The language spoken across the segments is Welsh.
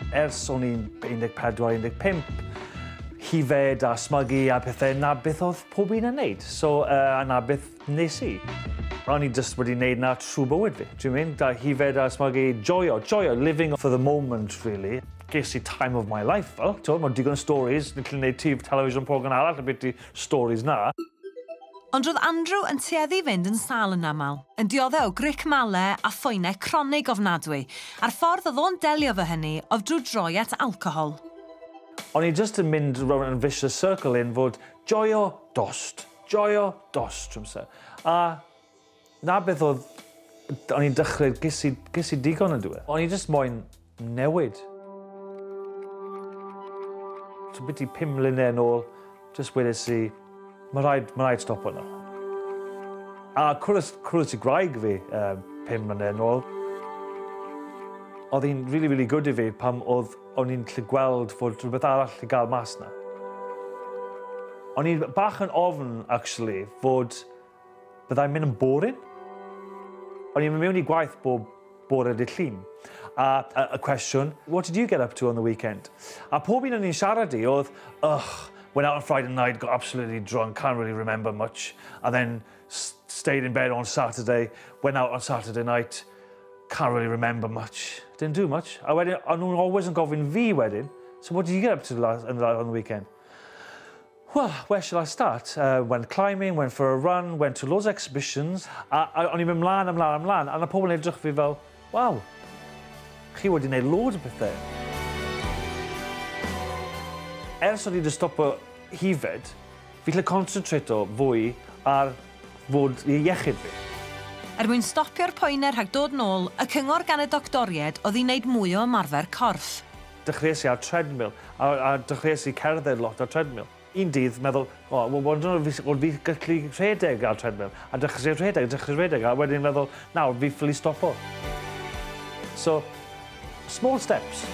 Ers o'n i'n 14, 15, hifed a smygu a pethau, na beth oedd pob un yn neud. So, a na beth nes i. O'n i just wedi neud na trwy bywyd fi. Dwi'n mynd, da hifed a smygu, joio, joio, living for the moment, really. Ges i time of my life, fel, ti'n mae digon o stories, ni'n gallu neud TV television program arall, a beth i stories na. Ond roedd Andrew yn tueddu i fynd yn sâl yn aml, yn dioddef o gric male a phoenau cronig ofnadwy, a'r ffordd oedd o'n delio efo hynny oedd drwy droi at alcohol. O'n i just yn mynd round yn vicious circle in fod joio dost, joio dost trwy amser. A na beth oedd, o'n i'n dechrau, ges i digon yn diwedd. O'n i just moyn newid. So beth i 5 mlynedd yn ôl, just wedes i, mae rhaid stopo nawr. A cwrdd i gwraig fi 5 mlynedd yn ôl, oedd hi'n really, really good i fi pam oedd o'n i'n gallu gweld fod rhywbeth arall i gael mas na. O'n i'n bach yn ofn, actually, fod byddai'n mynd yn boring. O'n i'n mynd mewn i gwaith bob bore dydd Llun. A cwestiwn, "What did you get up to on the weekend?" A pob un o'n i'n siarad i oedd, "Ugh, went out on Friday night, got absolutely drunk, can't really remember much, and then stayed in bed on Saturday, went out on Saturday night, can't really remember much, didn't do much." A wedyn, o'n nhw'n always yn gofyn fi wedyn, "So what did you get up to on the weekend?" "Well, where shall I start? Went climbing, went for a run, went to loads of exhibitions." A o'n i'n mynd mlaen, ymlaen, ymlaen, a na pobl yn edrych fi fel, "Waw, chi wedi gwneud loads o bethau." Ers o'n i wedi stopo hifed, fi lle concentrate-o fwy ar fod i iechyd fi. Er mwyn stopio'r poenau rhag dod nôl, y cyngor gan y doctoried oedd i wneud mwy o ymarfer corff. Dechreuais i ar treadmill, a dechreuais i cerdded lot ar treadmill. Un dydd meddwl, "O, oh, well, fi, oedd fi gallu rhedeg ar treadmill." A dechreuais i rhedeg, dechreuais i rhedeg, a wedyn meddwl, "Nawr, fi ffili stopo." So, small steps.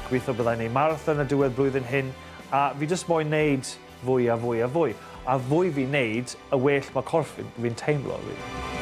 Gobeithio byddai'n neud marathon y diwedd blwyddyn hyn, a fi jyst moyn neud fwy a fwy a fwy. A fwy fi'n neud, y well mae corff fi'n teimlo. Really.